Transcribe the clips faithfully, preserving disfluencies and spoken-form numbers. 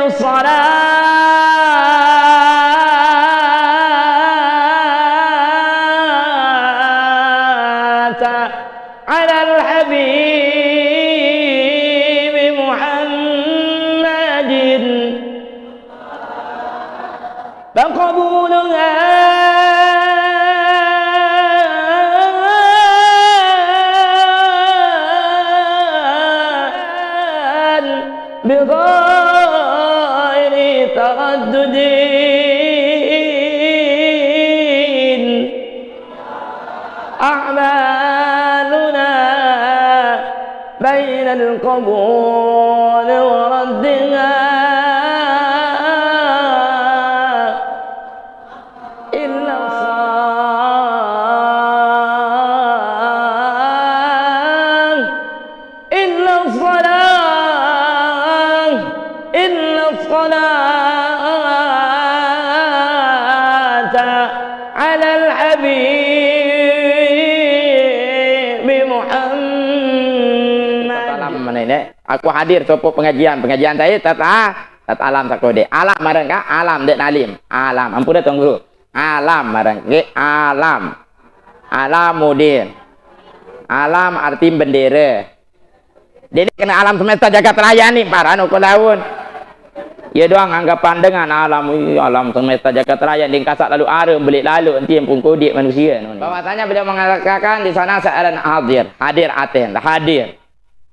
الصلاة على الحبيب محمد. فقبولها بغير تردد. أعمالنا بين القبول وردها إلا الصلاة، إلا الصلاة، إلا الصلاة على الحبيب محمد. Salam menene. Aku hadir sopo pengajian, pengajian tadi tata, tata alam sakode. Alam marang ka, alam dek nalim. Alam, ampun datang guru. Alam marang ke, alam. Alamudin. Alam arti bendera. Jadi kena alam semesta jagat raya nih, para nuku laun. Ya doang anggapan dengan alam, ih, alam semesta jagat raya, di kasak lalu arem, belik lalu, nanti yang pungkudik manusia. Bahwasanya beliau mengatakan di sana searan hadir, hadir aten, hadir.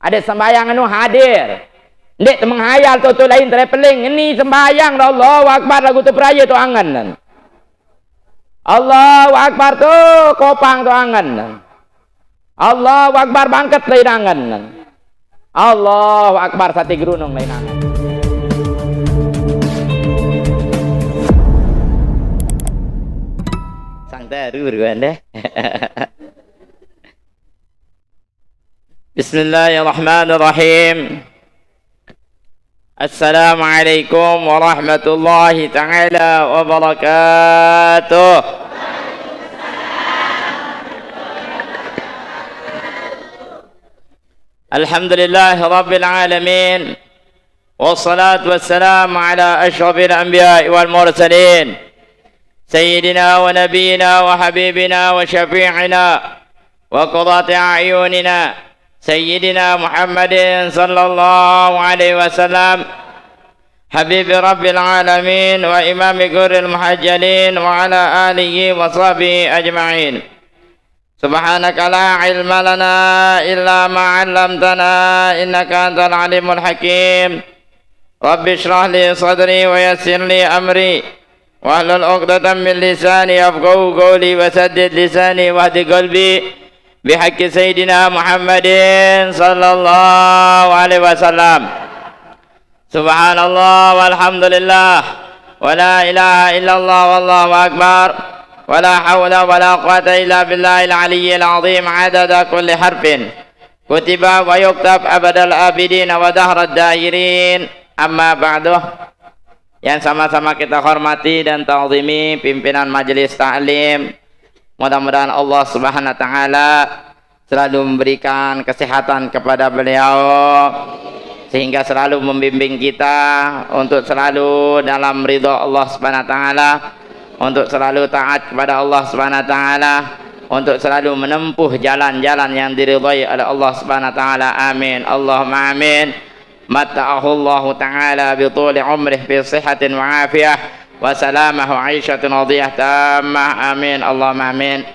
Ada sembahyang anu hadir. Ndik menghayal tu, tu lain traveling. Ini sembahyang dah, Allahu Akbar, lagu tu peraya tu angan. Allahu Akbar tu kopang tu angan. Allahu Akbar bangket lain angan. Allahu Akbar sati gerunung lain angan. Sang teru ruan deh. بسم الله الرحمن الرحيم. السلام عليكم ورحمة الله تعالى وبركاته. الحمد لله رب العالمين. والصلاة والسلام على أشرف الأنبياء والمرسلين. سيدنا ونبينا وحبيبنا وشفيعنا وقرة أعيننا سيدنا محمد صلى الله عليه وسلم، حبيب رب العالمين وإمام غر المحجلين وعلى آله وصحبه أجمعين. سبحانك لا علم لنا إلا ما علمتنا إنك أنت العليم الحكيم. رب اشرح لي صدري ويسر لي أمري واحلل عقدة من لساني يفقهوا قولي وسدد لساني واهد قلبي بحق سيدنا محمد صلى الله عليه وسلم. سبحان الله والحمد لله ولا إله إلا الله والله أكبر ولا حول ولا قوة إلا بالله العلي العظيم عدد كل حرف كتب ويكتب أبد الآبدين ودهر الداهرين. أما بعد. Yang sama-sama kita hormati dan ta'zimi pimpinan majelis taklim. Mudah-mudahan Allah Subhanahu wa taala selalu memberikan kesehatan kepada beliau, sehingga selalu membimbing kita untuk selalu dalam ridha Allah Subhanahu wa taala, untuk selalu taat kepada Allah Subhanahu wa taala, untuk selalu menempuh jalan-jalan yang diridhai oleh Allah Subhanahu wa taala. Amin. Allahumma amin. Matta'ahullahu ta'ala bituli umrih fi sihatin wa afiyah wa salamah wa aisyatin radiyah tamah. Amin. Allahumma amin.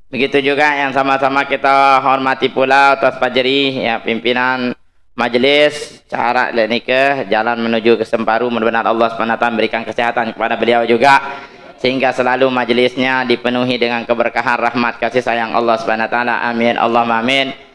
Begitu juga yang sama-sama kita hormati pula Ustaz Fajri, ya, pimpinan majelis cara leknike jalan menuju ke Semparu. Mudah-mudahan Allah Subhanahu wa taala memberikan kesehatan kepada beliau juga, sehingga selalu majelisnya dipenuhi dengan keberkahan rahmat kasih sayang Allah Subhanahu wa taala. Amin. Allahumma amin.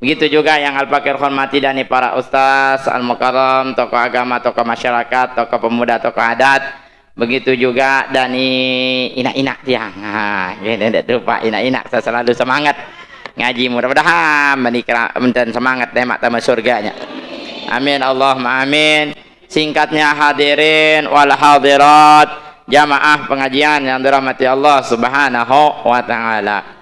Begitu juga yang Al-Fakir hormati dari para ustaz, Al-Mukarram, tokoh agama, tokoh masyarakat, tokoh pemuda, tokoh adat. Begitu juga dari inak-inak tiang. Ha, gini dek tu, Pak, inak-inak saya selalu semangat ngaji. Mudah-mudahan menikah dan semangat deh mak tambah surganya. Amin Allahumma amin. Singkatnya hadirin wal hadirat, jamaah pengajian yang dirahmati Allah Subhanahu wa taala.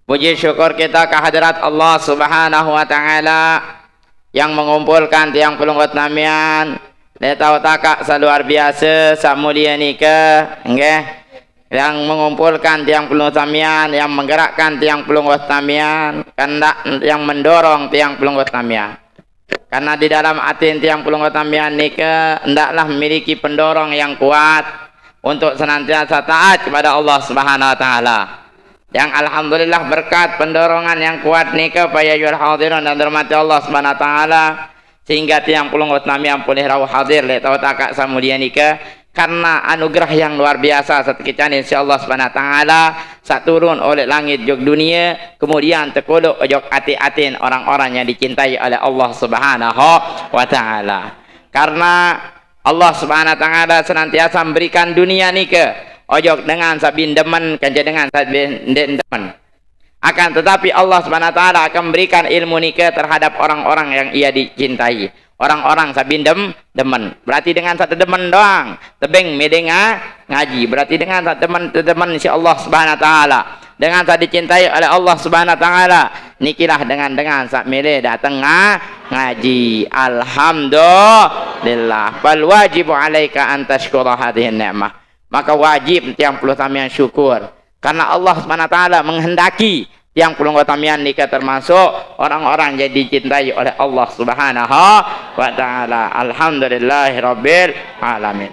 Puji syukur kita ke hadirat Allah Subhanahu wa taala yang mengumpulkan tiang pelunggut namian Dek tau takak sa luar biasa, sa mulia nika, nggih. Yang mengumpulkan tiang pelungguh samian, yang menggerakkan tiang pelungguh samian, kendak yang mendorong tiang pelungguh samian. Karena di dalam atin tiang pelungguh samian nika hendaklah memiliki pendorong yang kuat untuk senantiasa taat kepada Allah Subhanahu wa taala. Yang alhamdulillah berkat pendorongan yang kuat nika, payayul hadirin yang dirahmati Allah Subhanahu wa taala, sehingga tiang pelungguh samian pulih rauh hadir dek tau takak sa mulia nika, karena anugerah yang luar biasa satekichan insya Allah Subhanahu wa taala, sa turun oleh langit jog dunia, kemudian tekolok jog atin-atin orang-orang yang dicintai oleh Allah Subhanahu wa taala. Karena Allah Subhanahu wa taala senantiasa memberikan dunia nika ojok dengan sabin demen, kenca dengan sabin demen. Akan tetapi Allah Subhanahu wa taala akan memberikan ilmu nika terhadap orang-orang yang ia dicintai. Orang-orang sabin dem-, demen. Berarti dengan sa demen doang, tebeng mele nga-, ngaji. Berarti dengan sa demen, demen si Allah Subhanahu wa taala, dengan sa dicintai oleh Allah Subhanahu wa taala, nikilah dengan, dengan sa mele datang nga-, ngaji. Alhamdulillah. Fal wajibu alaika an tasykura hadhihi ni'mah. Maka wajib tiang pelungguh samian syukur. Karena Allah Subhanahu wa taala menghendaki tiang pelungguh samian nika termasuk orang-orang yang dicintai oleh Allah Subhanahu wa taala. Alhamdulillahirabbil alamin.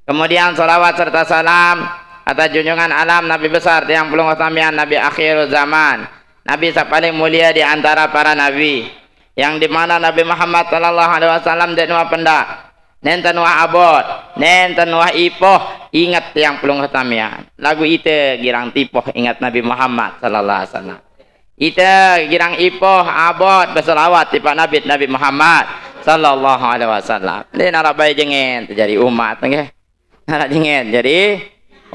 Kemudian salawat serta salam atas junjungan alam Nabi besar tiang pelungguh samian, Nabi akhir zaman, Nabi sa paling mulia di antara para nabi, yang di mana Nabi Muhammad sallallahu alaihi wasallam dek nuah pendak, nenten nuah abot, nenten nuah ipoh, ingat tiang pelungguh samian. Lagu ite girang tipoh ingat Nabi Muhammad sallallahu alaihi wasallam. Ite girang ipoh abot bersalawat tipa Nabi, Nabi Muhammad sallallahu alaihi wasallam. Dek narak bae jengen tu jadi umat, nggih. Narak jengen jadi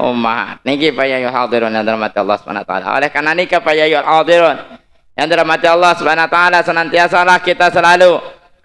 umat. Niki payayul hadirin yang dirahmati Allah Subhanahu wa taala. Oleh karena nika payayul hadirin yang dirahmati Allah Subhanahu wa taala, senantiasalah kita selalu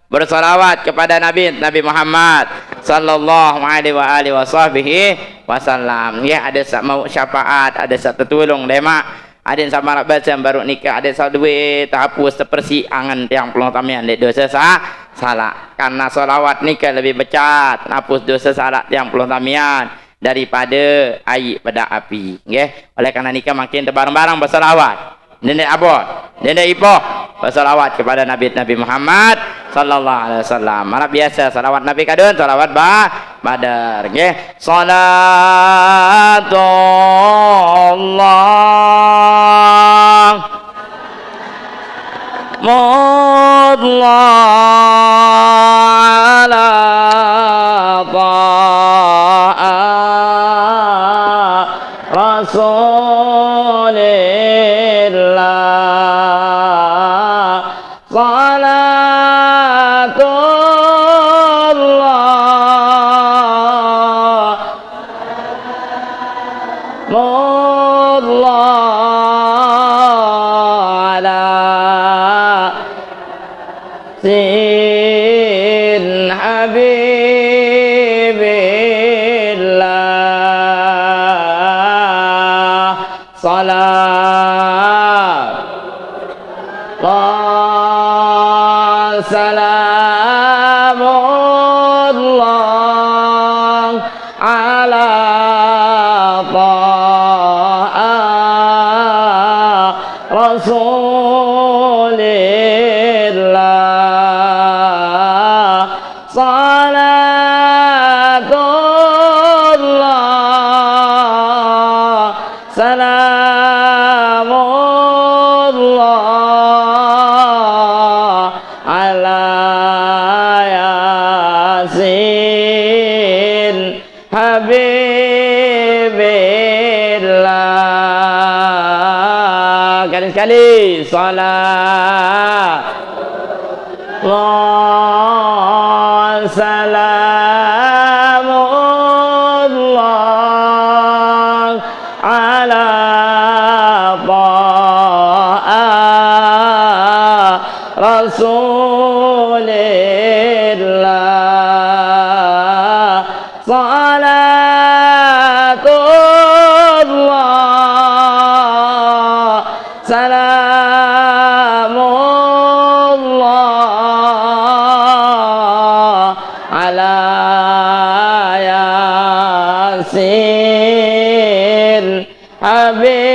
bersalawat kepada Nabi, Nabi Muhammad sallallahu alaihi wa alihi wa sahbihi wasallam. Ya, ada sa mau syafaat, ada sa tertolong demak. Adin sama rak baca baru nika, adin sa duit, hapus, tepersi angan tiang pelungguh samian dek dosa sa-, salah. Karena salawat nika lebih becat hapus dosa salah tiang pelungguh samian daripada air pada api. Nggih. Oleh karena nika makin tebarang-barang bersalawat. Dendek abot, dendek ipoh, bersalawat kepada Nabi, Nabi Muhammad sallallahu alaihi wasallam. Mana biasa salawat Nabi kadun, salawat ba-, badar. Nggih. Salatullah mudlah ala taha Rasulillah. Salatullah mudlah ala sin habibillah. Salat Allah, salamullah ala taha Rasulillah. Salatullah, salamullah ala yasin habibillah. Sekali-sekali. Salat Allah, salamullah ala taha Rasulillah. Salatullah, salamullah Ala Yasin Habibillah.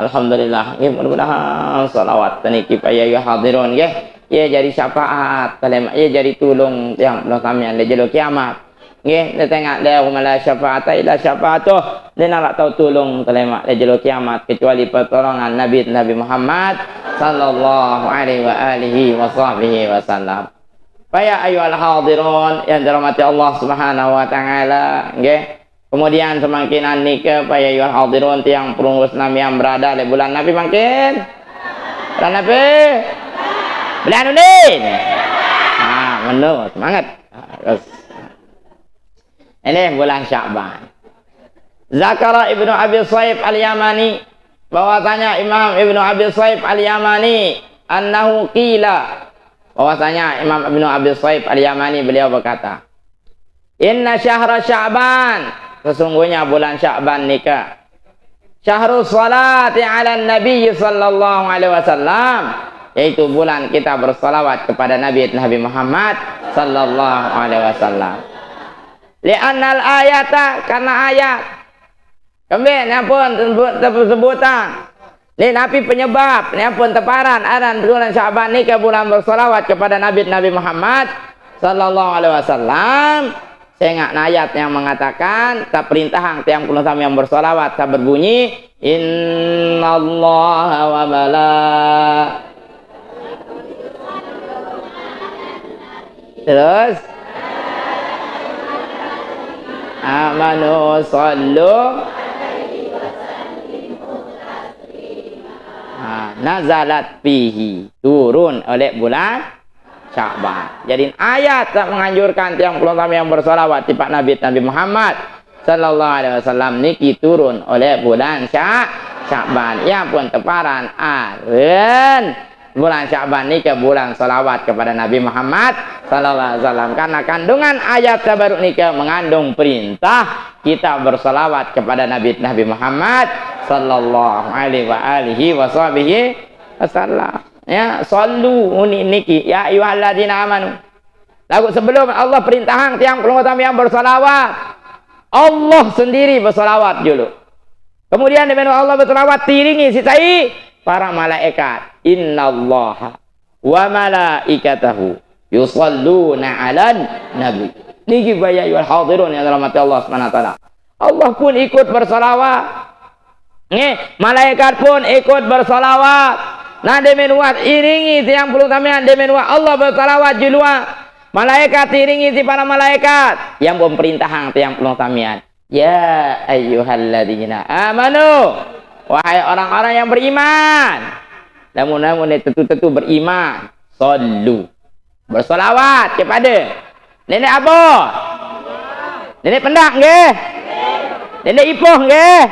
Alhamdulillah. Nggih, mudah-mudahan salawat niki, para ayyuhal hadirun, nggih, ya jadi syafaat, kalimat ya jadi tulung tiang pun samian di jelo kiamat. Nggih, dia tengok dia, "Wa la syafa'ata illa syafa'atuh." Dia nak tau tulung terlemak dia jelo kiamat kecuali pertolongan Nabi, Nabi Muhammad sallallahu alaihi wa alihi wa sahbihi wasallam. Para ayyuhal hadirun yang dirahmati Allah Subhanahu wa taala, nggih. Kemudian semangkinan nika, para ayyuhal hadirun, tiang perunggu senamian, berada di bulan napi mangkin? Bulan napi? Bulan undi. Ha, menu semangat. Ha, terus. Ini bulan Sya'ban. Zakara Ibnu Abi Saib Al-Yamani, bahwasanya Imam Ibnu Abi Saib Al-Yamani, annahu qila, bahwasanya Imam Ibnu Abi Saib Al-Yamani, beliau berkata, "Inna syahra Sya'ban," sesungguhnya bulan Sya'ban nika, "syahru salati ala Nabi sallallahu alaihi wasallam," yaitu bulan kita bersalawat kepada Nabi, Nabi Muhammad sallallahu alaihi wasallam. "Li'annal ayata," karena ayat. Kembali ni pun tersebut, tersebutkan. Ni napi penyebab, ni pun teparan aran bulan Sya'ban ni ke bulan bersalawat kepada Nabi, Nabi Muhammad sallallahu alaihi wasallam. Sehingga ayat yang mengatakan, tak perintahang tiang pun samian bersalawat, tak berbunyi, "Innallaha wa mala-," terus, "Amanu sallu." Ha, nazalat fihi, turun oleh bulan Sya'ban. Jadi ayat tak menganjurkan tiang pun samian bersalawat tipa Nabi, Nabi Muhammad sallallahu alaihi wasallam niki turun oleh bulan Sya-, Sya'ban. Yang pun teparan aran bulan Sya'ban ni ke bulan salawat kepada Nabi Muhammad sallallahu alaihi wasallam. Karena kandungan ayat terbaru ni ke mengandung perintah kita bersalawat kepada Nabi, Nabi Muhammad sallallahu alaihi wa alihi wa sahbihi wasallam. Ya, sallu uni niki, "Ya ayyuhalladzina amanu." Lagu sebelum Allah perintahang tiang pun samian bersalawat, Allah sendiri bersalawat dulu. Kemudian di mana Allah bersalawat, diiringi sitai para malaikat. "Innallaha wa malaikatahu yusalluna 'alan nabi." Niki, para ayyuhal hadirun yang dirahmati Allah Subhanahu wa taala, Allah pun ikut bersalawat. Nggih, malaikat pun ikut bersalawat. Nah, demen wah iringi tiang pun samian, demen wah Allah bersalawat julua. Malaikat iringi si para malaikat. Yang pun perintahang tiang pun samian, "Ya ayyuhalladzina amanu." Wahai orang-orang yang beriman. Namun-namun ni tentu-tentu beriman. "Sallu." Bersalawat kepada Nenek Abah. Nenek Pendak nggih? Nenek Ipoh nggih?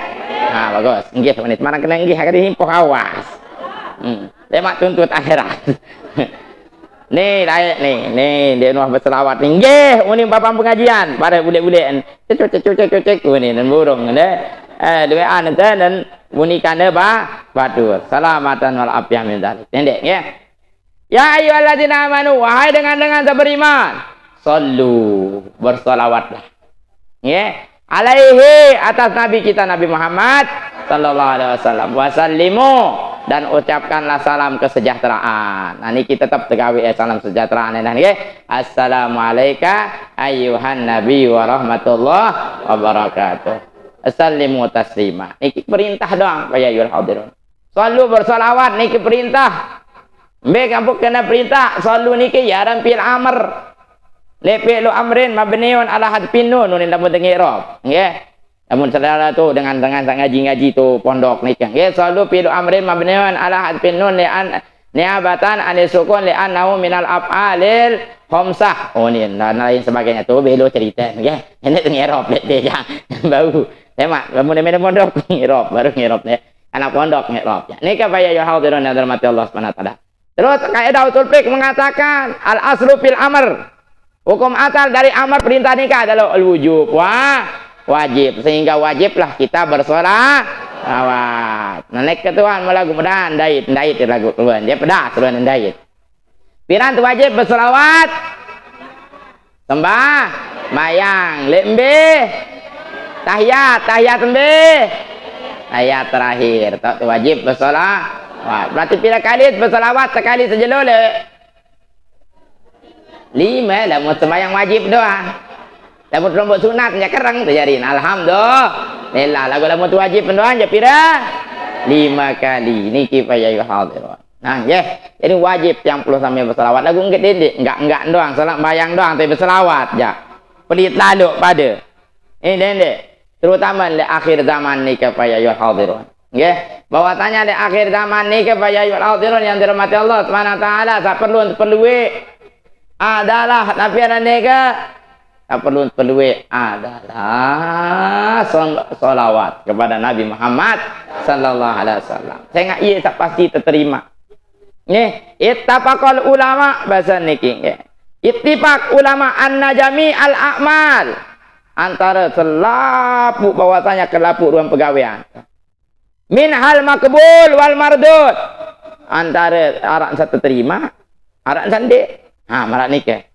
Ha, bagus. Nggih, mana kena nggih, kada Ipoh, awas. Hmm. Lemak tuntut akhirat. Ni, laik ni. Ni, dia nuah bersalawat ni. Nggih, uni papan pengajian. Pada bulik-bulik. Cecuk, cecuk, cecuk, cecuk. Uni, dan burung. Deh. Eh, dua an, dan bunyi kanda ba, batur. Salamatan wal afiyah min dzalik. Pendek, ya. "Ya ayyuhalladzina amanu," wahai dengan-dengan seberiman, "sallu," bersalawatlah. Ya, "alaihi," atas Nabi kita Nabi Muhammad sallallahu alaihi wasallam, "wa sallimu," dan ucapkanlah salam kesejahteraan. Nah, niki tetap tegawi, eh, salam sejahtera ni dah, nggih. "Assalamu alaika ayyuhan nabi wa rahmatullah wa barakatuh. Sallimu taslima." Niki perintah doang, para ayyuhal hadirun. Sallu, bersalawat, niki perintah. Mbe kampung kena perintah, sallu niki ya aran fi'il amr. Le fi'lu amrin mabniun ala hadfin nun, nun lamun tengik rob. Nggih. Lamun saudara tu dengan, dengan tak ngaji-ngaji tu pondok niki. Nggih, sallu fi'lu amrin mabniun ala hadfin nun li an, niabatan anis sukun li annahu minal af'alil khamsah. Oh, ni dan lain sebagainya tu belo cerita, nggih. Ini tengik rob le dia. Bau. Lemak, lamun dia pondok, ngirob, baru ngirob ni. Anak pondok ngirob. Ya. Ni kan, para ayyuhal hadirun yang dirahmati Allah Subhanahu wa taala. Terus, kaidah usul fiqh mengatakan, al aslu fil amr. Hukum asal dari amar perintah nikah adalah al wujub. Wah, wajib. Sehingga wajiblah kita bersolat. Selawat. Nah, nek ke Tuhan mau lagu mudahan ndait, ndait lagu keluar. Dia pedas keluar ndait. Piran tu wajib berselawat? Sembah, mayang, lek mbe? Tahiyat, tahiyat mbe? Tahiyat terakhir. Tak tu wajib berselawat. Berarti pira kali berselawat sekali sejelo lek? Lima, lamun sembahyang wajib doang. Lamun kelompok sunat nya kereng tu jarin. Alhamdulillah. Lagu lamun tu wajib doang je pira? Lima kali. Niki fa ya ayyuhal hadirun. Nah, nggih. Jadi wajib tiang puluh sami berselawat. Lagu enggak didik, enggak-enggak doang, salat bayang doang tapi berselawat ja. Pelit laluk pada. Ini dendek. Terutama di akhir zaman nika fa ya ayyuhal hadirun. Nggih, bahwasanya di akhir zaman nika fa ya ayyuhal hadirun yang dirahmati Allah Subhanahu wa taala, tak perlu perlu adalah tapi ada nika tak perlu perlu adalah sol- solawat kepada Nabi Muhammad sallallahu alaihi wasallam. Sehingga ia tak pasti diterima. Nggih, ittafaqal ulama bahasa niki nggih. Ittifaq ulama anna jami al a'mal antara selapuq bahwasanya kelapuq ruang pegawean. Min hal maqbul wal mardud. Antara aran satu terima, aran sande. Ha, marak nike.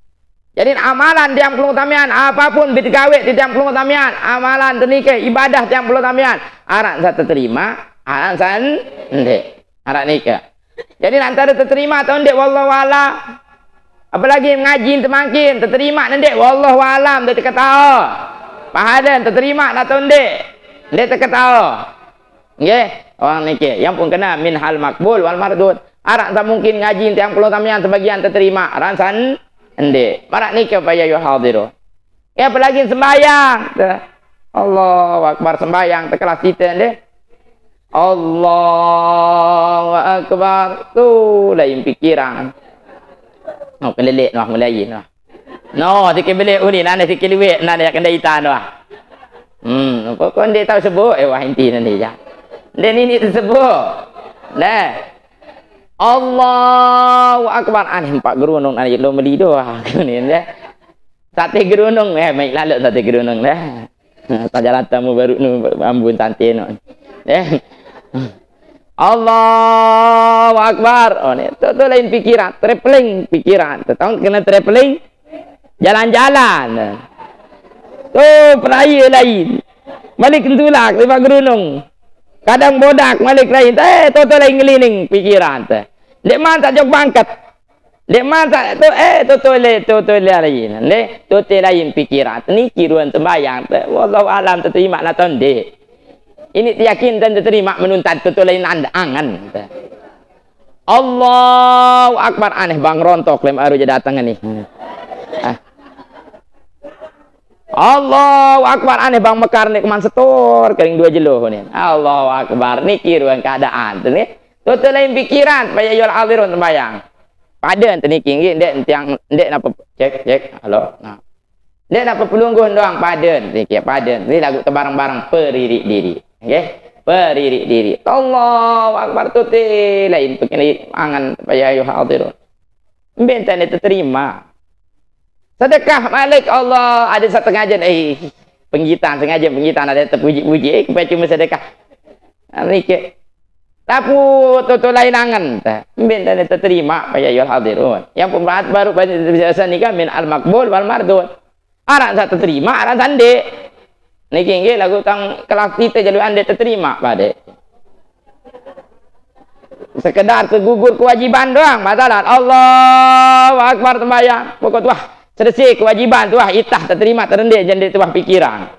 Jadi amalan tiang pelung tamian, apapun bit gawe di tiang pelung tamian, amalan tenike, ibadah tiang pelung tamian, aran satu terima, aran sande. Marak nike. Jadi antara terima atau ndik, wallahu alam. Apalagi ngaji temangkin, terima ndik, wallahu alam, ndik teketaho. Pahala terima atau ndik, ndik teketaho. Nggih, orang niki yang pun kena min hal maqbul wal mardud. Arak tak mungkin ngaji tiang puluh tamian sebagian terima, aran sande. Marak niki fa ya ayyuhal hadirun. Ya, apalagi sembahyang. Allahu Akbar, sembahyang tekelas kita nggih. Allahu Akbar. Tu lain pikiran. Oh, kelelek noh, mulai noh. No, sikit belik uni, nane sikit liwet, nane yak kendai itan noh. Hmm, pokok ndik tahu sebut, eh, wah, inti nane ja. Ndik nini tersebut. Nah. Allahu Akbar. Aneh empat gerunung, nane lo meli doang. Ni, dah. Sate gerunung, eh, mai laluk sate gerunung, dah. Tajalan tamu baru nu ambun tante no. Eh. Allahu Akbar. Oh, ni tu, tu lain pikiran, traveling pikiran. Tu tahu kena traveling, jalan-jalan. Tu peraya lain. Balik kentulak lima gerunung. Kadang bodak balik lain. Eh, tu, tu lain ngeliling pikiran tu. Dek man tak jok bangket. Dek man tak tu, eh, tu, tu le, tu, tu le lain. Le, tu, tu lain pikiran. Niki ruan sembahyang tu. Wallahu alam terima atau ndik. Ini yakin dan terima menuntat tu, tu lain anda angan. Allahu Akbar, aneh bang rontok lem aru je datang ni. Ah. Allahu Akbar, aneh bang mekar ni keman setor kering dua jelo ni. Allahu Akbar, niki ruan keadaan tu ni. Tu, tu lain pikiran, fa ya ayyuhal hadirun sembahyang. Pada tu niki nggih, ndek tiang, ndek napa, cek, cek, halo. Nah. Ndek napa pelungguh doang pada tu niki, pada. Ni lagu tebareng-bareng peririk diri. Nggih, peririk diri. Allahu Akbar, tu ti lain pekini angan fa ya ayyuhal hadirun. Mbe tane terima. Sedekah malik Allah, ada setengah jen, eh, penggitan, sengaja penggitan, ada terpuji-puji, eh, kepala cuma sedekah. Nah, niki. Tapu tu, tu lain angen. Tah, mbe tane terima fa ya ayyuhal hadirun. Yang pembahat baru biasa nika min al maqbul wal mardud. Aran satu terima, aran sande. Niki nggih lagu tang kelas kita jaluan dia terima pada. Sekedar tergugur kewajiban doang, batal. Allahu Akbar sembahyang. Pokok tu ah, selesai kewajiban tu ah, itah terterima, terendek jendek tu ah pikiran.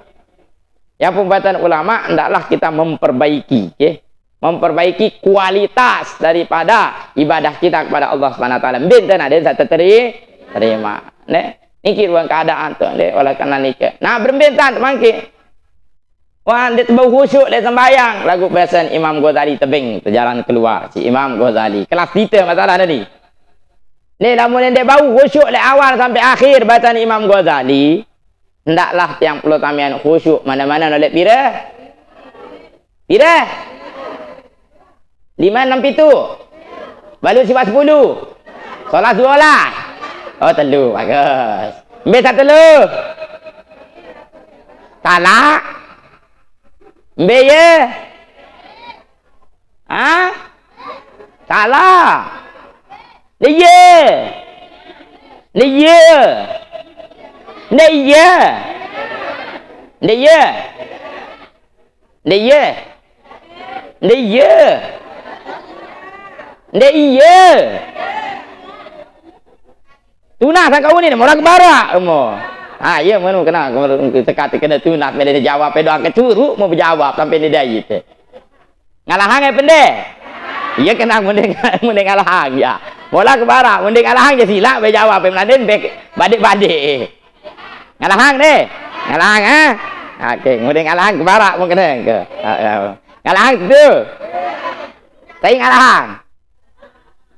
Yang pembuatan ulama, hendaklah kita memperbaiki, okey? Memperbaiki kualitas daripada ibadah kita kepada Allah Subhanahu Wa Taala. Bin tu ada satu teri, terima. Neh, niki ruang keadaan tu, dek, oleh kerana niki. Nah, berembentan tu mangki. Wah, dia terbau khusyuk dia sembahyang. Lagu pesan Imam Ghazali tebing tu jalan keluar. Si Imam Ghazali. Kelas kita masalah tadi. Ni namun dia bau khusyuk dari awal sampai akhir bacaan Imam Ghazali. Hendaklah tiang puluh tamian khusyuk mana-mana nolak pira? Pira? Lima enam pitu. Balu sifat sepuluh. Solah dua lah. Oh, telu. Bagus. Ambil satu lu. Talak. Mbe ye? Ha? Salah. Ndak iye. Ndak iye. Ndak iye. Ndak iye. Ndak iye. Ndak iye. Ndak iye. Tunah sangka uni, mola ke barak mo. Ha, iye, menu kena, teka kena tunah, mele jawab, pe doang kecuruk, mau bejawab sampai ni dai te. Ngalahang ape nde? Iye kena mending, mending ngalahang, ya. Mola ke barak, mending ngalahang je silap, be jawab, be meladen, be badik-badik. Ngalahang deh. Ngalahang, ha? Oke, mending ngalahang ke barak, mungkin ke. Ha, ya. Ngalahang tu. Saya ngalahang.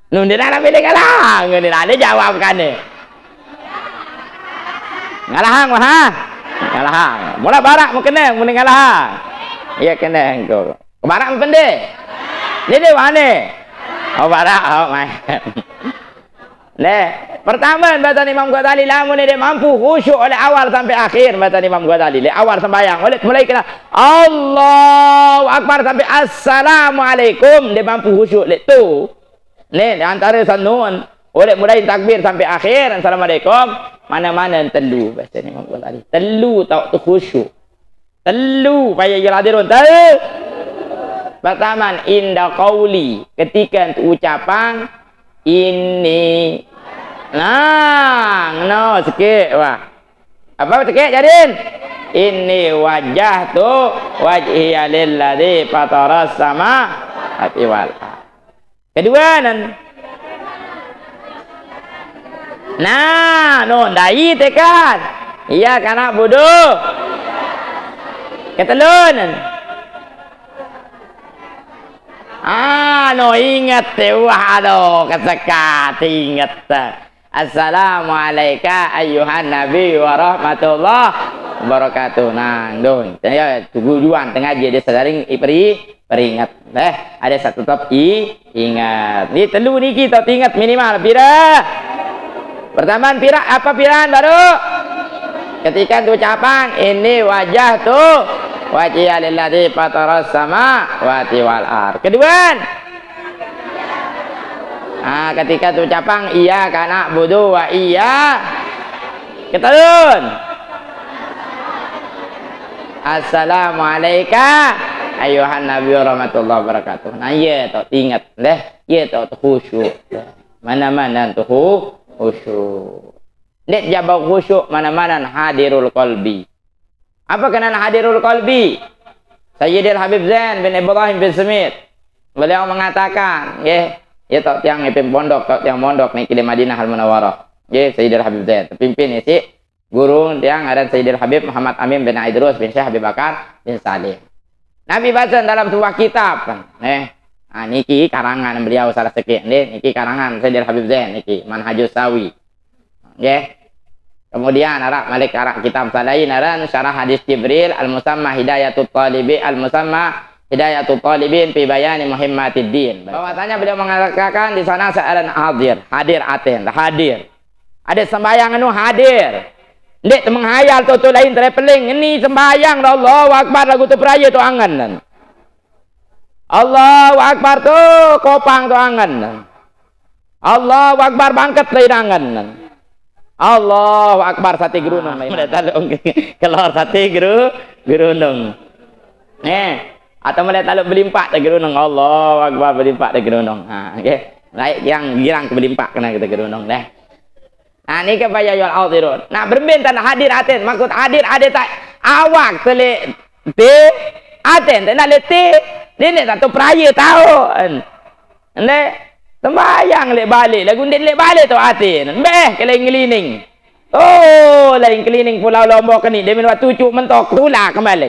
Nun dia nak pilih ngalahang, nun dia nak jawab kan ni. Ngalahang, wah, ha? Ngalahang. Mola barak mau kena, mending ngalahang. Iye kena engko. Ke barak mau pendek. Ni dia wah ni. Oh, barak, oh, mai. Neh, pertama, bata Imam Ghazali, lamun dia mampu khusyuk oleh awal sampai akhir, bata Imam Ghazali, le awal sembahyang, oleh mulai kena Allahu Akbar sampai Assalamualaikum, dia mampu khusyuk, le tu. Neh, di antara sanun, oleh mulai takbir sampai akhir, Assalamualaikum, mana-mana telu, bata Imam Ghazali. Telu tau tu khusyuk. Telu payah iye hadirun. Telu. Pertama, inda qauli, ketika tu ucapan ini. Nah, no, sikit, wah. Apa sikit jadin? Inni wajjahtu wajhiya lilladzi fataras samawati wal ard. Kedua nan. Nah, no, ndai tekan. Iya kana bodoh. Ketelun. Ah, no, inget te, wah, aduh, kesekat, inget te. Assalamualaika ayyuhan nabi wa rahmatullah wabarakatuh. Nang, dun. Ya, tujuan tengah je dia sadaring iperi peringat. Eh, ada satu tetap i ingat. Ni telu niki tetap ingat minimal. Pira? Pertama pira, apa piraan baru? Ketika tu ucapan, ini wajah tu wajhiya lilladzi fataras samawati wal ard. Kedua, ah, ketika tu ucapan, iyyaka na'budu wa iya. Ketelun. Assalamualaika ayyuhan nabi wa rahmatullahi wabarakatuh. Nah, iye tau ingat deh, iye tau khusyuk. Mana-mana tu khu-, khusyuk. Ndak jaba khusyuk mana-mana hadirul qalbi. Apa kena hadirul qalbi? Sayyidil Habib Zain bin Ibrahim bin Smith. Beliau mengatakan, nggih, ya tau tiang ngipin pondok, tau tiang mondok niki di Madinah Al Munawwarah. Nggih, Sayyidil Habib Zain. Terpimpin ya si guru tiang aran Sayyidil Habib Muhammad Amin bin Idrus bin Syekh Habib Bakar bin Salim. Nabi baca dalam sebuah kitab, eh, ah, niki karangan beliau salah sikit, nggih, niki karangan Sayyidil Habib Zain niki, Manhajus Sawi. Nggih. Kemudian arah malik arah kitab salain aran Syarah Hadis Jibril al-musamma Hidayatul Talibi al-musamma Hidayatul Talibin fi bayani muhimmatid din. Bahwasanya beliau mengatakan di sana searan hadir, hadir aten, hadir. Ada sembahyang anu hadir. Ndik menghayal tu, tu lain traveling. Ini sembahyang dah Allahu Akbar lagu tu peraya tu angan. Allahu Akbar tu kopang tu angan. Allahu Akbar bangket lain angan. Allahu Akbar sate gerunung lain. Mulai taluk kelor sate geru-, gerunung. Eh, atau mulai taluk belimpak tu gerunung. Allahu Akbar belimpak tu gerunung. Ha, okey. Baik, girang, girang ke belimpak kena kita gerunung deh. Nah, ni ke payah yul hadirun. Nah, berembe tanda hadir aten. Maksud hadir ada tak awak telik ti aten. Tak nak letih. Dia ni satu peraya tahu. Nde, sembahyang lek balik, lagu nde lek balik tu atin. Beh, ke lain ngelining. Oh, lain kelining Pulau Lombok ni, dia minum cucuk mentok, tulah kembali.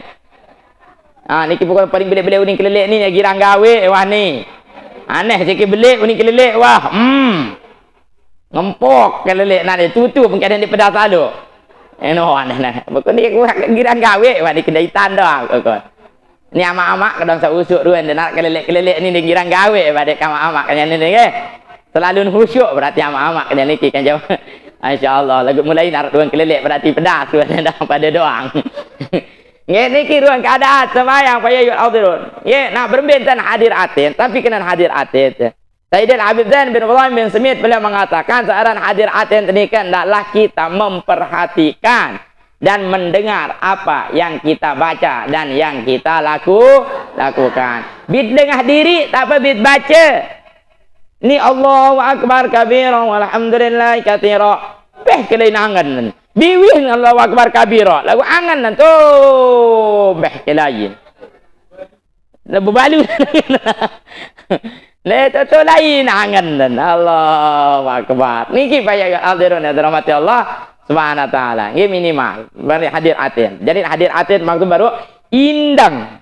Ha, niki bukan paling belik-belik uning kelelek ni, girang gawe, wah ni. Aneh sikit belik uning kelelek, wah. Hmm. Ngempok kelelek nak dia, tutup mungkin ada di pedas lalu. Eh, no, aneh, nah. Bukan dia, girang gawe, wah ni, kedai tanda, bukan. Ni amak-amak kadang sausuk ruan dia nak kelelek-kelelek ni dia girang gawe badek amak-amak kan ni, eh. Selalu khusyuk berarti amak-amak kan ni kan jauh. Masya Allah, lagu mulai nak ruan kelelek berarti pedas ruan dah pada doang. Nggih, niki ruang keadaan sembahyang, fa ya ayyuhal hadirun. Nggih, nak berembe enten hadir aten, tapi kena hadir aten. Sayyidil Habib Zain bin Ibrahim bin Semit beliau mengatakan, seorang hadir aten tadi kan hendaklah kita memperhatikan dan mendengar apa yang kita baca dan yang kita laku, lakukan. Bit dengah diri, tak apa bit baca. Ni Allahu Akbar kabira, walhamdulillahi katsira. Beh, kelain angen. Biwih Allahu Akbar kabira. Lagu angen nan tu. Beh, kelain. Lagu balu. Le tu, tu lain angen nan. Allahu Akbar. Niki fa ya ayyuhal hadirun yang dirahmati Allah Subhanahu wa taala. Nggih, minimal. Bari hadir aten. Jadi hadir aten maksud baru indang.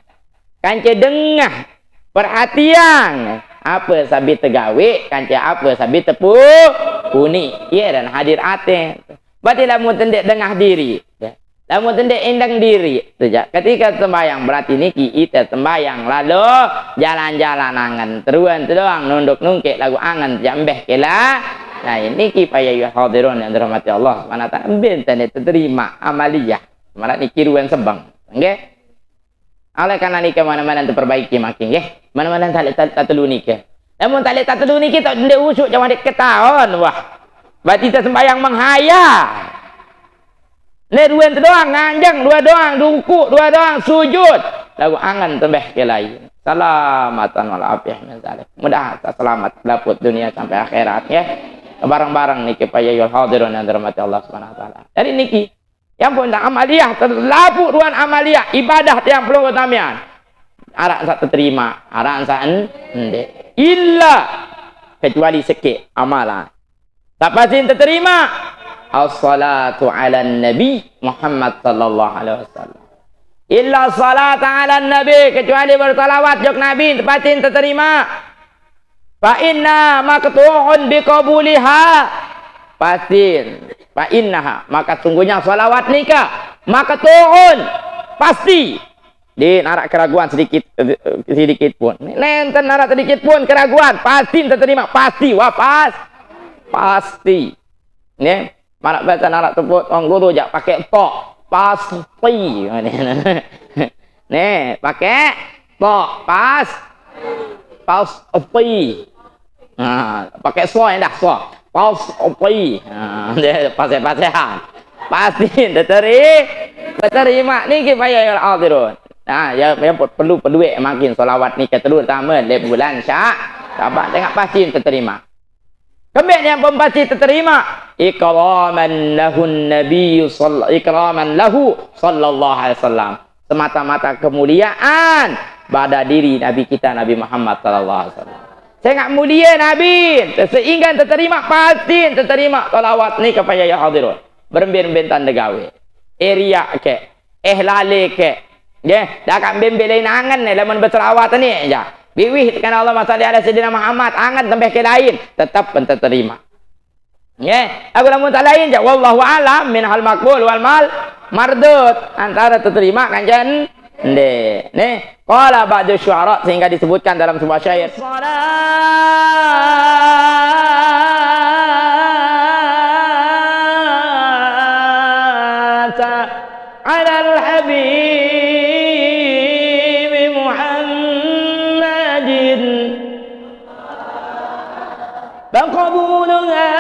Kance dengah, perhatian, apa sabi tegawe, kance apa sabi tepu, puni. Iya, dan hadir ate. Berarti lamun tendek dengah diri, ya. Lamun tendek indang diri, tu ja. Ketika sembahyang, berarti niki ite sembahyang lalu jalan-jalan angen, teruan tu doang, nunduk nungkek lagu angen, ja embeh kela. Nah, niki fa ya ayyuhal hadirun yang dirahmati Allah Subhanahu wa taala. Benten terima amaliyah. Malah niki ruan sebeng. Nggih. Oleh karena niki mana-mana tu perbaiki makin, nggih. Mana-mana tali, tali, tali telu niki. Namun tali, tali telu niki tak ndek usuk, jangan dek ketahuan, wah. Berarti kita sembahyang menghayal. Ni dua tu doang, nganjeng dua doang, dungkuk dua doang, sujud. Lagu angen tembeh ke lain. Salamatan wal afiyah min zalik. Mudah tak selamat dapet dunia sampai akhirat, ya. Bareng-bareng niki fa ya ayyuhal hadirun yang dirahmati Allah Subhanahu wa taala. Jadi niki yang pun tak amaliyah, terlapu ruan amaliyah, ibadah tiang pelungguh tamian. Arak sa terima, arak sa en-, ndek. Illa, kecuali sikit amalan. Tapasin terima. As-salatu ala Nabi Muhammad sallallahu alaihi wasallam. Illa salata ala Nabi, kecuali bersalawat jok Nabi, tapasin terima. Fa inna maqtu'un biqabuliha. Pasin. Fa innaha, maka sungguhnya salawat nika, maqtu'un, pasti. Di narak keraguan sedikit, sedikit pun. Nenten narak sedikit pun keraguan, pasti terima, pasti, wapas, pasti. Nggih. Marak baca narak tepuk tuan guru jak pakai tok. Pasti. Nih, pakai tok. Pas. Pasti. Nah, pakai so yang dah so. Pasti. Nah, dia pasal-pasalan. Pasti terteri-, terima niki fa ya ayyuhal hadirun. Nah, ya, ya perlu, perlu duit makin selawat ni ke telur taman le bulan Sya-, Syaban, tengok pasti terterima. Kembali yang pun pasti terterima. Ikraman lahun Nabi sall-, ikraman lahu sallallahu alaihi wasallam. Semata-mata kemuliaan pada diri Nabi kita Nabi Muhammad sallallahu alaihi wasallam. Sangat mulia Nabi, sehingga terterima, pasti terterima salawat ni kepada ya hadirun. Berembin-embin tanda gawe. Eria ke, eh lale ke. Nggih, dak kak bembelai nangan ni lamun berselawat ni ja. Biwih tekan Allahumma salli ala sayyidina Muhammad, angan tambah ke lain, tetap pun terterima. Nggih, aku lamun tak lain ja, wallahu alam min hal makbul wal mal mardud, antara terterima kancan nde. Nih, qala ba'du syu'ara, sehingga disebutkan dalam sebuah syair. Salata ala al-habibi Muhammadin. فقبولها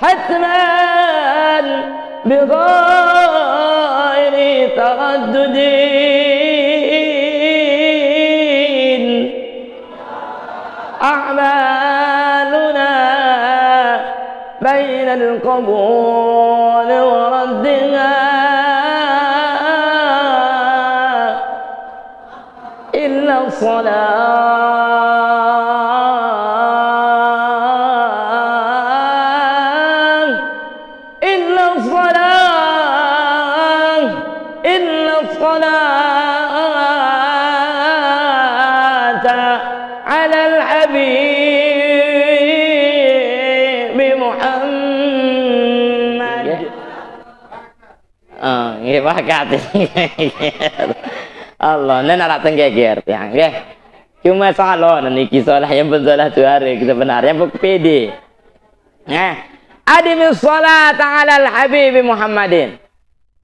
حتما بغير تردد. أعمالنا بين القبول وردها إلا الصلاة، إلا الصلاة، إلا الصلاة على الحبيب محمد. Ah, nggih, bakat. Allah, nen arak tenggeger tiang, nggih. Cuma salah niki, salah yang pun salah suara kita benar, yang pun pede. Nah, adimis salata alal habibi Muhammadin.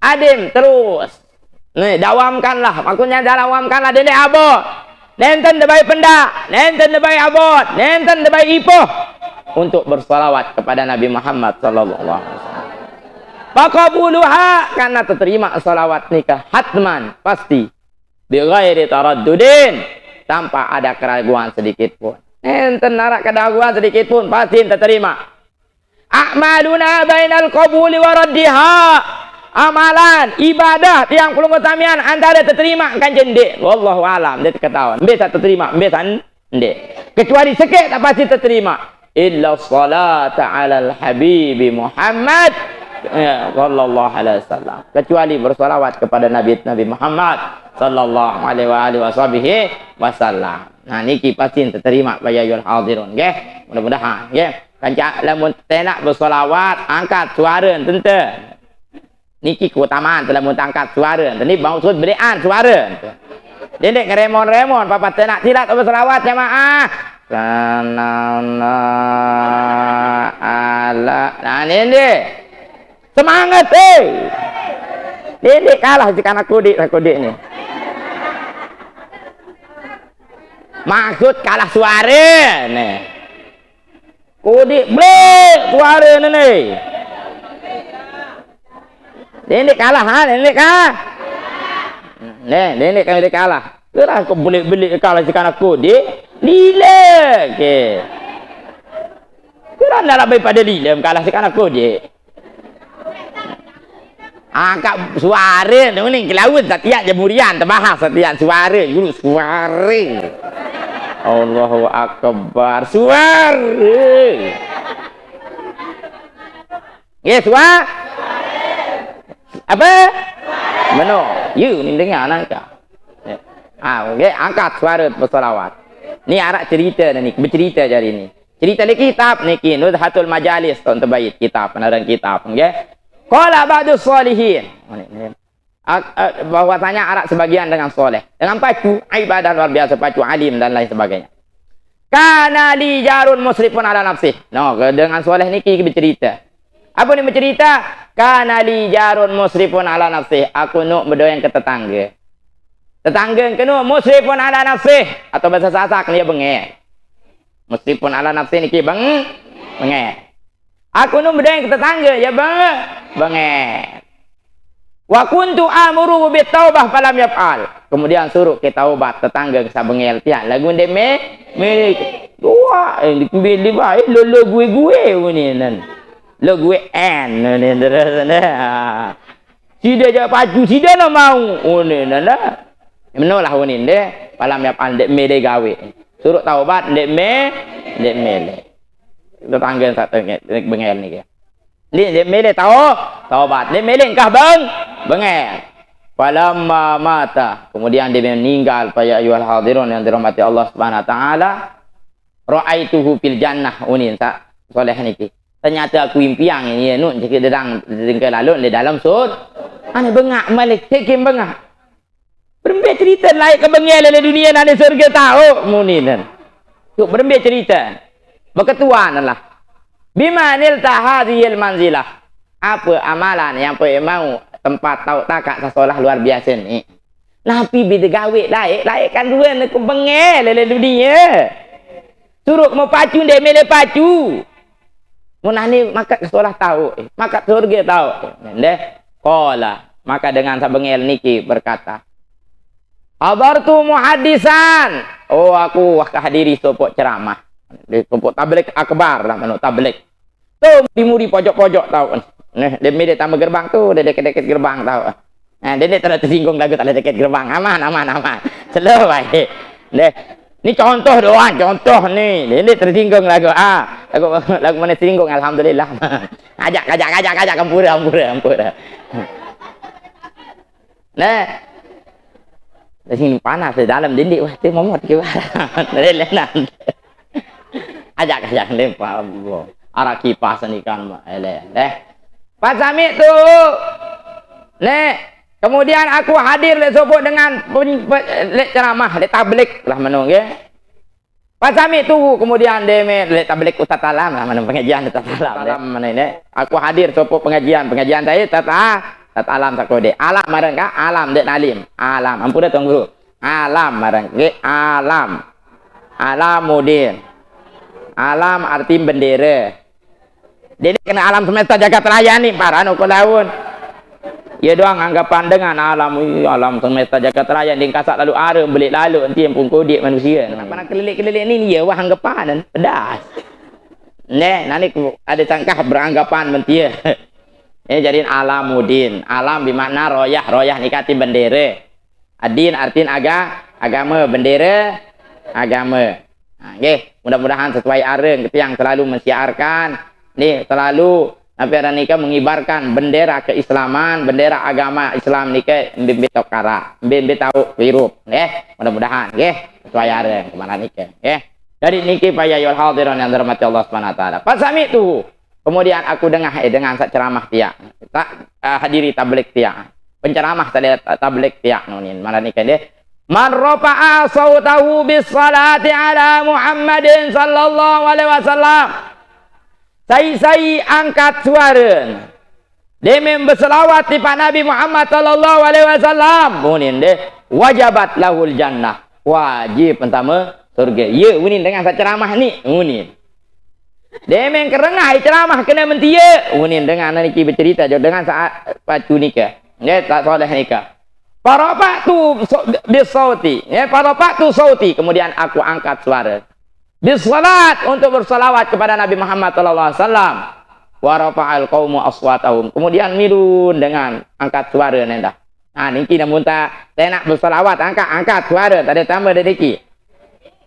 Adim terus. Nih, dawamkanlah. Maksudnya dawamkanlah, dene abot. Nenten debai pendak, nenten debai abot, nenten debai ipoh untuk bersalawat kepada Nabi Muhammad sallallahu alaihi wasallam. Faqabuluha, karena terima salawat nikah hatman, pasti. Bighairi taraddudin, tanpa ada keraguan sedikit pun. Nenten arak keraguan sedikit pun, pasti terima. A'maluna bainal qabuli wa raddiha. Amalan, ibadah, tiang pelungguh samian antara terima kan jendek. Wallahu alam, dia ketahuan. Bisa terima, bisa nde. Kecuali sekek tak pasti terima. Illa salata alal habibi Muhammad, ya, sallallahu alaihi wasallam. Kecuali bersalawat kepada Nabi, Nabi Muhammad sallallahu alaihi wa alihi washabihi wasallam. Nah, niki pasti terima, ya ayyuhal hadirun, nggih. Mudah-mudahan, nggih. Kanca lamun tenak bersalawat, angkat suara tente. Niki keutamaan telah mun angkat suara. Tadi maksud berian suara. Dendek ngeremon-remon, papa tenak tilat bersalawat jamaah. Sanana ala. Nah, ini. Semangat, eh. Dendek kalah si kanak kudik, kudik ni. Maksud kalah suara ni. Kudik blik suara ni ni. Dendek kalah, ha? Dendek kalah. Ni, dendek kan dendek kalah. Kira ke belik-belik kalah si kanak kudik. Lila ke. Kira nak lebih pada lila kalah si kanak kudik. Angkat suara ni, ni kelaun setiap jemurian terbahas setiap suara. Dulu suara. Allahu Akbar. Suara. Ya, suara. Apa? Meno. You ni dengar nangka. Ya. Ah, okey, angkat suara bersalawat. Ni arak cerita ni, bercerita jari ni. Cerita di kitab niki, Nuzhatul Majalis, tahun terbaik kitab, penerang kitab, okey. Qala ba'dus salihin. Ak-, eh, bahwasanya arak sebagian dengan soleh. Dengan pacu, ibadah luar biasa, pacu alim dan lain sebagainya. Kana li jarun musrifun ala nafsih. No, ke-, dengan soleh niki bercerita. Apa ni bercerita? Kana li jarun musrifun ala nafsih. Aku nuk bedoyang ke tetangga. Tetangga ke nuk musrifun ala nafsih. Atau bahasa Sasak ni, ya, bengek. Musrifun ala nafsih niki beng-, bengek. Aku nu bedeng ke tetangga, ya, bang, bengel. Wa kuntu amuru bit taubah falam yaf'al. Kemudian suruh ke taubat, tetangga ke sabengel tiak. Lagu ndek me, me, dua, eh, dikembili bae, lo, lo gue gue, ni nan. Lo gue en, ni terus, nah. Sida ja pacu, sida na mau. Ngene nanda. Menolah ngene nde, palam ya pandek mele gawe. Suruh taubat ndek me, ndek mele. Tetangga satu nge-, bengel ni ke. Ni ndek mele tau, taubat. Ndek mele engkah beng, bengel. Falamma mata. Kemudian dia meninggal, fa ya ayyuhal hadirun yang dirahmati Allah Subhanahu wa taala. Ra'aituhu fil jannah, unin sa soleh niki. Ternyata aku impiang ini, ya, nun, jika dedang, dengke lalu, di dalam sur. Ane bengak malik, cekim bengak. Berembe cerita lain ke bengel dalam dunia, nak di surga tahu, muni nan. Tu berembe cerita. Berketuan lah. Bima nilta hadhil manzilah. Apa amalan yang pun mau tempat tahu takak sekolah luar biasa ni? Napi bida gawe laik, laik kan dua ni ku bengel dalam dunia. Suruh mau pacu, ndek mele pacu. Mun ani makat ke sekolah tahu, eh, makat surga tahu. Ndeh, qala. Maka dengan sabengel niki berkata, "Hadartu muhaddisan." Oh, aku wah hadiri sopok ceramah. Di sopok tablik akbar lah, mano tablik. Tu, di muri pojok-pojok tahu. Neh, dia mele tambah gerbang tu, dia deket-deket gerbang tahu. Nah, dia tak ada tersinggung lagu tak ada deket gerbang. Aman, aman, aman. Slow baik. Deh. Ni contoh doang, contoh ni. Dia tersinggung lagu. Ah, lagu, lagu mana tersinggung, alhamdulillah. Ajak, ajak, ajak, ajak, ampura, ampura, ampura. Nah. Di sini panas di dalam dinding, wah, tu momot ke barat. Dari lenan. Ajak, ajak, lempar. Arak kipas ni kan, ele, deh. Pas sampai tu, nek, kemudian aku hadir lek sobok dengan peny-, pe-, lek ceramah, lek tablik lah menung, ya. Fasami'tuhu, kemudian dia me-, lek tabligh Ustaz Alam lah, mana pengajian Ustaz Alam, Alam mana ini? Aku hadir sopok pengajian, pengajian saya Ustaz A-, Ustaz Alam Sakode. Alam marang ka, Alam dek Nalim. Alam, ampun dah Tuan Guru. Alam marang ke, Alam. Alamudin. Alam arti bendera. Dia ni kena alam semesta jagat raya ni, parah no ko laun. Ia doang anggapan dengan alam, ih, alam semesta jagat raya ni kasak lalu arem belik lalu nanti yang pun kodik manusia. Nak mana kelilik-kelilik ni, ni ia wah anggapan pedas. Neh, nani ku ada sangkah beranggapan mentia. Ini jadi alamudin. Alam bermakna royah, royah ni kati bendera. Adin artin aga, agama, bendera agama. Ha, nggih, mudah-mudahan sesuai areng kita yang selalu mensiarkan ni, selalu apa nika mengibarkan bendera keislaman, bendera agama Islam nika, mbe-mbe tokara, mbe-mbe tau hirup, nggih. Mudah-mudahan nggih sesuai areng kemana nika, nggih. Jadi niki, fa ya ayyuhal hadirin yang dirahmati Allah Subhanahu wa taala. Fasami'tuhu. Kemudian aku dengah, eh, dengan sak ceramah tiang. Tak, eh, hadiri tabligh tiang. Penceramah tadi ta-, tabligh tiang nunin. Mana ni kan dia? "Man rafa'a sautahu bis salati ala Muhammadin sallallahu alaihi wasallam." Sai-sai angkat suara. Dia men berselawat di Pak Nabi Muhammad sallallahu alaihi wasallam. Nunin dia. "Wajabat lahul jannah." Wajib pertama surga. Ya, nunin dengan sak ceramah ni. Nunin. Dia men kerengah ceramah kena mentia. Nunin dengan niki bercerita jo dengan saat pacu nika. Nggih, tak soleh nika. Farafa'tu so-, bisauti. Ya, farafa'tu sauti. Kemudian aku angkat suara. Bisalat, untuk bersalawat kepada Nabi Muhammad sallallahu alaihi wasallam. Wa rafa'al qaumu aswatahum. Kemudian mirun dengan angkat suara nenda. Ha, niki namun tak, tak nak bersalawat, angkat, angkat suara, tak ada tambah dari niki.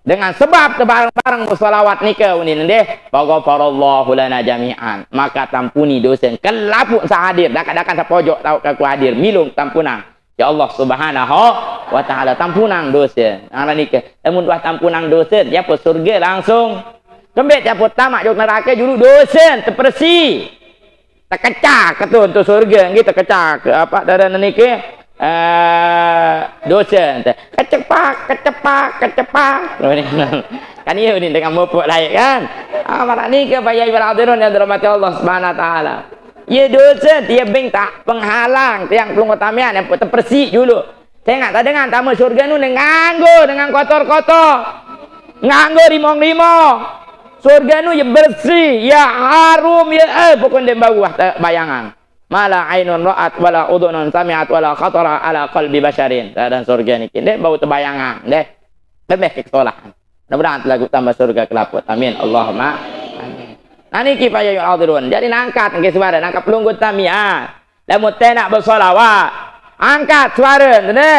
Dengan sebab tebareng-bareng bersalawat nika unin deh, "Faghfarallahu lana jami'an." Maka tampuni dosa kelapuk sahadir, dakan-dakan sapojok tau kaku hadir, milung tampunang. Ya Allah Subhanahu wa taala, tampunang dosa. Ngana nika, lamun dah tampunang dosa, siapa surga langsung. Kembek siapa tamak jok neraka julu dosa, terpersi. Terkecak ke tu, tu surga nggih terkecak ke apa dara niki, eh, dosa ente. Kecepak, kecepak, kecepak. Kan iya ni dengan mupuk lain kan. Ah, marak ni ke bayar ibarat hadirin yang dirahmati Allah Subhanahu wa taala. Ya dosa dia bing tak penghalang tiang pelunggu tamian yang terpersi dulu. Saya ingat tak dengan tamu surga nu nganggo dengan kotor-kotor. Nganggo rimong-rimong. Surga nu ya bersih, ya harum, ya, eh, pokok dia bau ah, tak bayangan. Mala ainun ra'at wala udhunun sami'at wala khatara ala qalbi basyarin. Dan surga ni kini bau terbayangan deh. Lebih ke kesalahan. Mudah-mudahan lagu tambah surga kelaput. Amin. Allahumma amin. Nah, niki fa ya ayyuhal hadirun. Jadi nangkat ke suara, nangkat pelunggu tamian. Lamun te nak bersalawat, angkat suara, tende.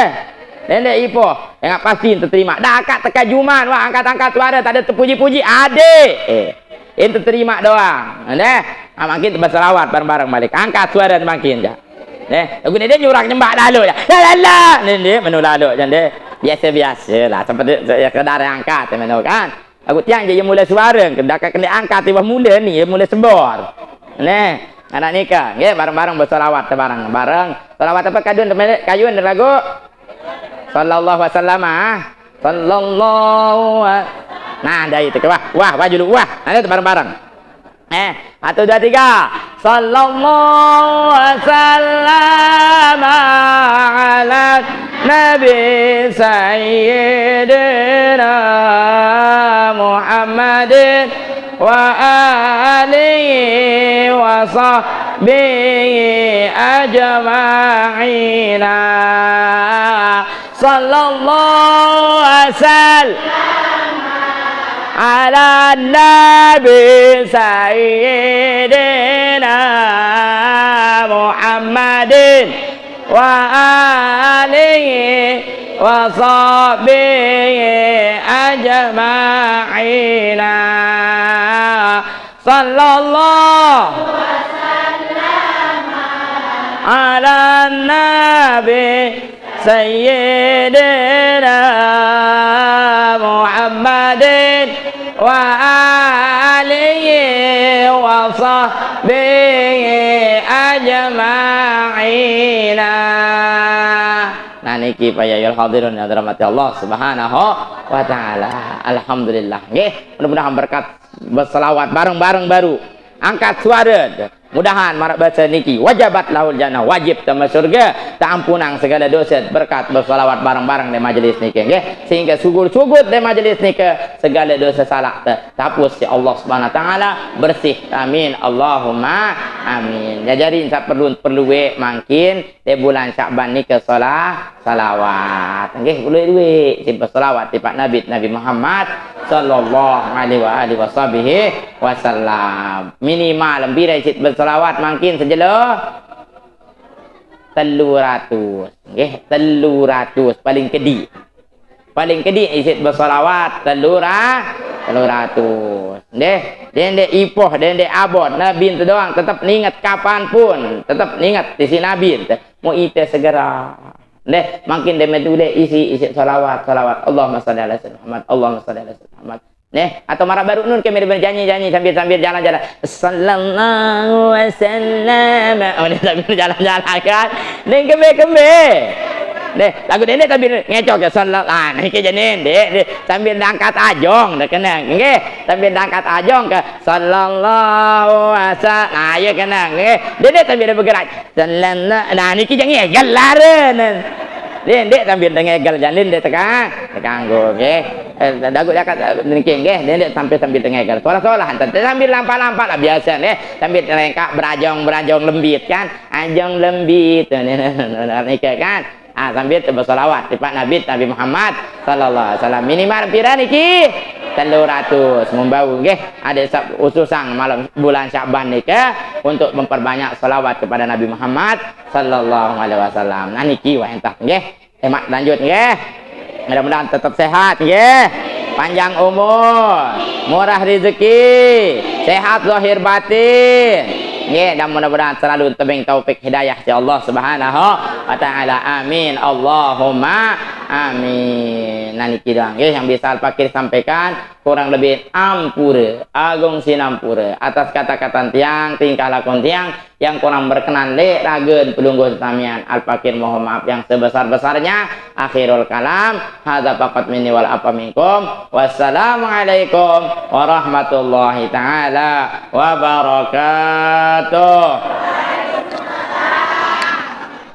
Nende ipo, yang pasti terima. Dah angkat tekajuman, wah angkat-angkat suara, tak ada terpuji-puji, adik. Eh, yang terima doang, tende. Ah, makin bersalawat bareng-bareng balik. Angkat suara makin je. Neh, lagu ni dia nyurang nyembah lalu ya. La la la. Ni dia menu lalu je dia. Biasa-biasa lah, seperti ya, sekedar angkat menu kan. Aku tiang je ia mula suara, ke dah kena angkat tiba mula ni, ia mula sembor. Neh, anak nika, nggih, bareng-bareng bersalawat bareng-bareng. Salawat apa kadun temelik kayun lagu? Sallallahu wasallam ah. Sallallahu wa-, nah, dari tu ke wah, wah, wah dulu, wah. Ada tu bareng-bareng. Eh, satu, dua, tiga. Sallallahu wasallam ala Nabi Sayyidina Muhammadin wa alihi wa sahbihi ajma'ina. Sallallahu wasallam ala Nabi Sayyidina Muhammadin wa alihi wa sahbihi ajma'ina. Sallallahu ala Nabi Sayyidina Muhammadin wa alihi wa sahbihi ajma'ina. Nah, niki fa ya ayyuhal hadirun yang dirahmati Allah Subhanahu wa taala. Alhamdulillah. Nggih, mudah-mudahan berkat berselawat bareng-bareng baru. Angkat suara. Mudahan maraq base niki, wajabat lahul jannah, wajib tame surga, teampunang segale dose berkat beselawat bareng-bareng leq majelis nike, nggih. Sehingge sugul-sugul leq majelis nike, segale dose salaq te, tapus siq Allah Subhanahu wa Taala, bersih. Amin. Allahumma amin. Jajarin saq perlu, perlu weq mangkin, leq bulan Sya'ban nike solah, selawat. Nggih, lueq-lueq siq beselawat tipaq Nabi, Nabi Muhammad sallallahu alaihi wa alihi wasahbihi wasallam. Minimal pire siq beselawat mangkin sejelo? Telu ratus. Nggih, telu ratus paling kediq. Paling kediq isiq beselawat telu ra-, telu ratus. Nggih, dendeq ipoh, dendeq abot, Nabi ente doang tetep ninget kapan pun, tetep ninget isiq Nabi ente. Mau ite segera. Nggih, mangkin demen tuleq isiq, isiq selawat, selawat. Allahumma shalli ala sayyidina Muhammad, Allahumma shalli ala sayyidina Muhammad. Nggih, atau maraq baruq nun kembe janji-janji sambil-sambil jalan-jalan. Sallallahu wasallam. Oh, nggih, sambil jalan-jalan kan. Nggih, kembe-kembe. Nggih, laguq dendeq sambil ngecok ke sallallahu. Ah, niki jane ndeq, ndeq. Sambil dangkat ajong, ndeq kene. Nggih, sambil dangkat ajong ke sallallahu wasallam. Nah, iya kene. Nggih, dendeq sambil bergerak. Sallallahu. Nah, niki jane ngegel laren. Ndeq, ndeq sambil ngegel jane ndeq tekang, tekanggo, nggih. Eh, laguq zakat, eh, niki, nggih, ndeq, ndeq sampai sambil ngegel. Solah-solah, enten sambil lampak-lampak lah biasa, nggih. Sambil lengkaq berajong-berajong lembit, kan. Ajong lembit, nike, kan. Ah, sambil beselawat tipaq Nabi, Nabi Muhammad sallallahu alaihi wasallam. Minimal pire niki? Telu ratus. Membau, nggih. Adeq saq ususang malam bulan Sya'ban nike untuk memperbanyak selawat kepada Nabi Muhammad sallallahu alaihi wasallam. Nah, niki wah endah, nggih. Semangat lanjut, nggih. Mudah-mudahan tetep sehat, nggih. Panjang umur, murah rezeki, sehat zahir batin. Nggih, dan mudah-mudahan selalu tebeng taufik hidayah siq Allah Subhanahu wa Taala. Amin. Allahumma amin. Nah, niki doang, nggih, yang bisa Al Fakir sampaikan. Kurang lebih ampure, agung sinampure atas kata-katan tiang, tingkah lakon tiang yang kurang berkenan leq ragen pelungguh sami. Al Fakir mohon maaf yang sebesar-besarnya. Akhirul kalam, hadza faqat minni wal afa minkum. Wassalamualaikum warahmatullahi taala wabarakatuh.